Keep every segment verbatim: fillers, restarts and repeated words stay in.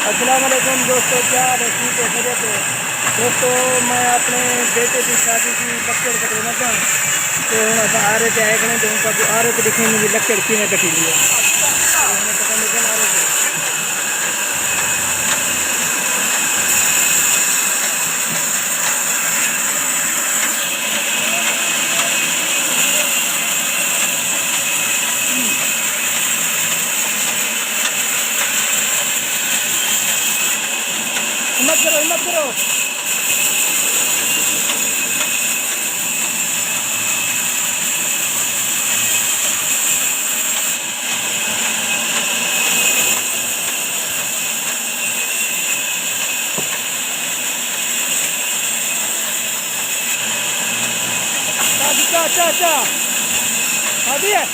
السلام علیکم دوستو، کیا حال ہے؟ ٹھیک ہے، خیریت ہے؟ دوستو، میں اپنے بیٹے دی شادی دی لکڑ کٹوݨ لڳا، تے ہݨ اساں آرے تے آئے کھڑے، تے ہݨ تہاکوں آرے تے ݙکھیندے وی لکڑ کیویں کٹیندی ہے۔ ہمت کرو، ہمت کرو۔ چا، چا، چا، چا۔ آ گئی ہے؟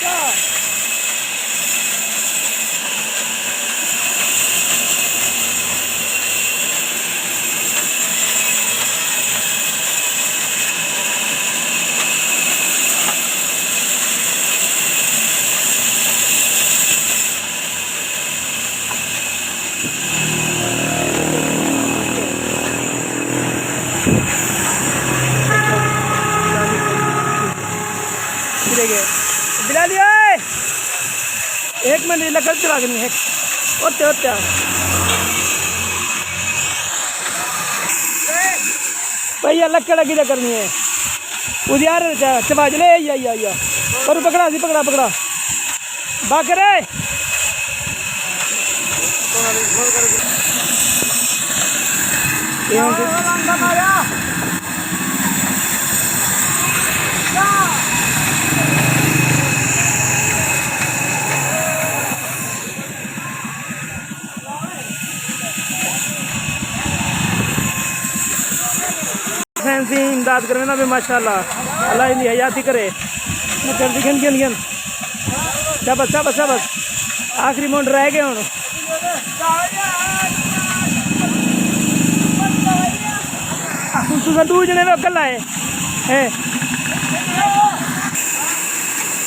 چا۔ کدھر گئے؟ بلالی، اوئے! ایک منٹ، لکڑ چلا کے نہیں ہے۔ اوتے، اوتے۔ بھائی، یہ لکڑ اگی کرنی ہے۔ ادھیار چا-، چبا جلے، یا، یا، یا۔ پر پکڑا سی، پکڑا، پکڑا۔ باکرے۔ سائنسی امداد کرے نا بھی ماشاءاللہ، اللہ ان دی حیاتی کرے۔ گھن، گھن، گھن، گھن۔ شاباش، شاباش، شاباش۔ آخری منٹ رہ گئے ہن۔ تساں ݙو جنے وے، کلھا ہے۔ ہیں۔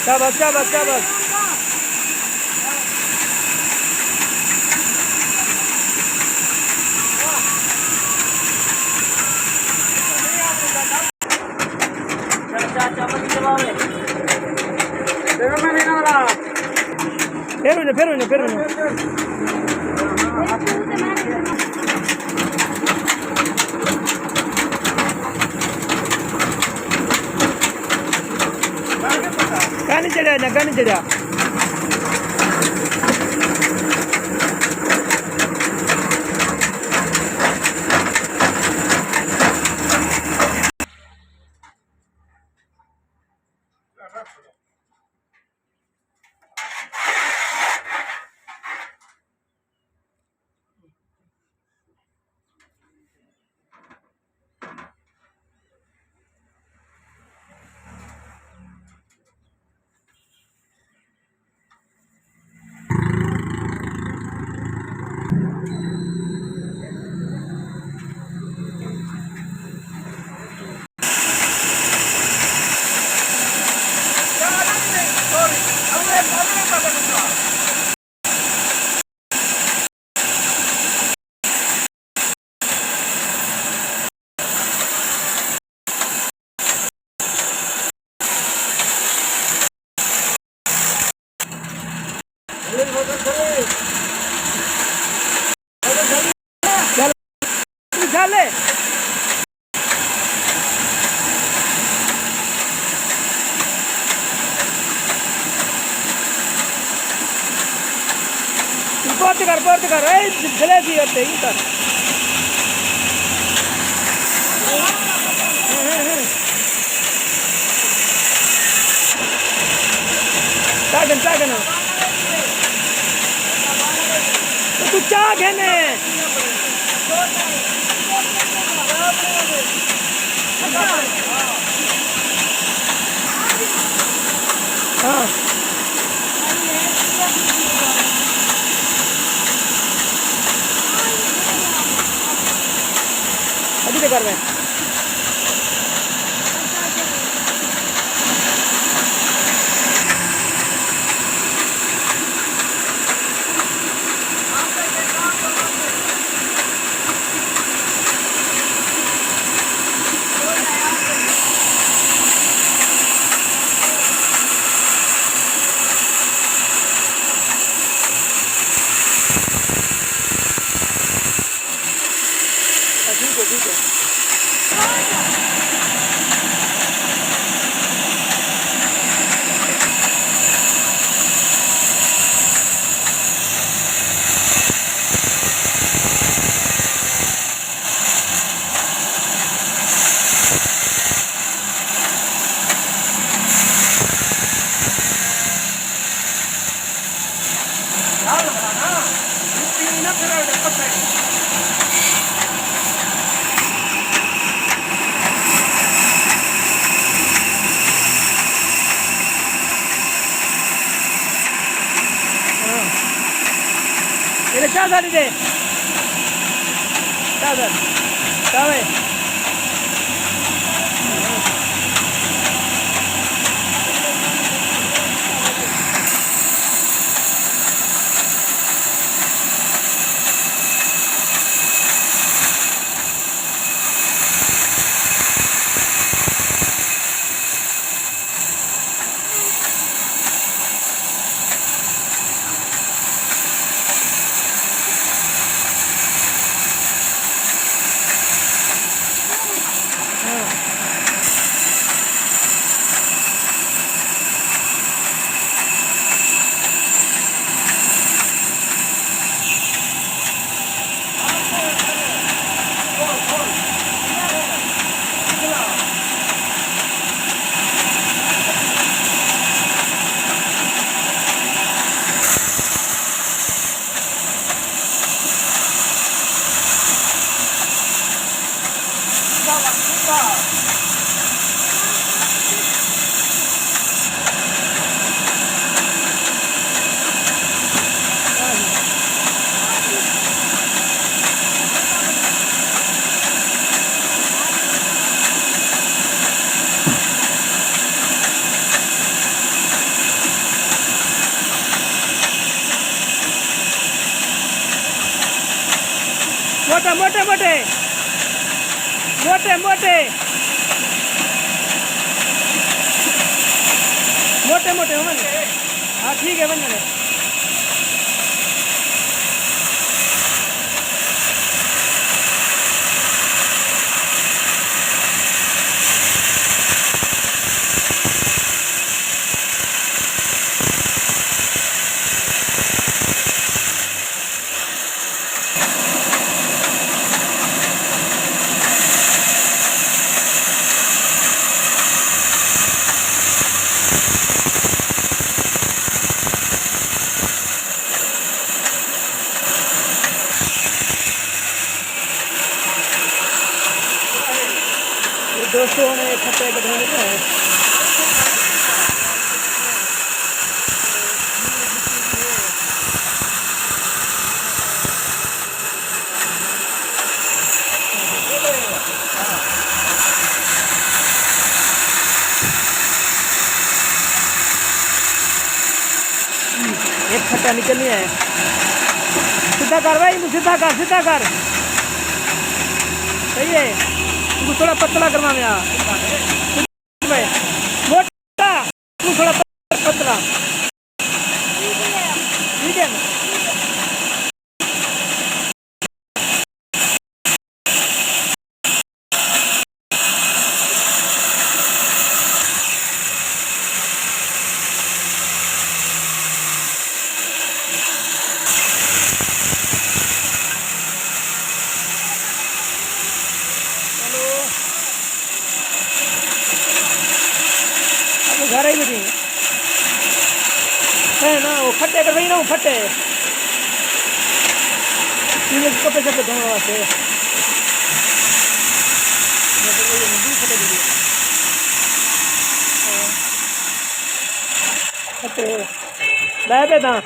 شاباش، شاباش، شاباش۔ پھر ونڄو، پھر ونڄو، پھر ونڄو۔ کانی چڑھیا نہ، کانی چڑھیا۔ چل۔ پورت کر، پورت کر، اے جھلے سی ہوتے ہی کر۔ چاڳن، چاڳن۔ توں چاڳن۔ ہاں۔ ابھی تو کر رہے ہیں۔ اے چا ساݙی دے۔ چا ساݙی۔ چا وے۔ موٹے، موٹے، موٹے۔ موٹے، موٹے۔ موٹے، موٹے، ونڄ۔ ہاں، ٹھیک ہے، ونڄ ݙے۔ دوستو، ہݨ اے کھٹے کڈھݨے پئے۔ ایک پھٹا نکلنی ہے۔ سیدھا کر بھائی، اینکوں سیدھا کر، سیدھا کر۔ صحیح ہے۔ اینکوں تھوڑا پتلا کرواویں۔ موٹا، اینکوں تھوڑا پتلا۔ ٹھیک ہے نا؟ اب گھر ہی بیٹھی ہیں۔ ہے نا، وہ پھٹے کر رہی نا، وہ پھٹے۔ یہ کپڑے شپڑے دھونے واسطے۔ میں تو یہ مندی پھٹے دی۔ پھٹے۔ لائے پہ تھا۔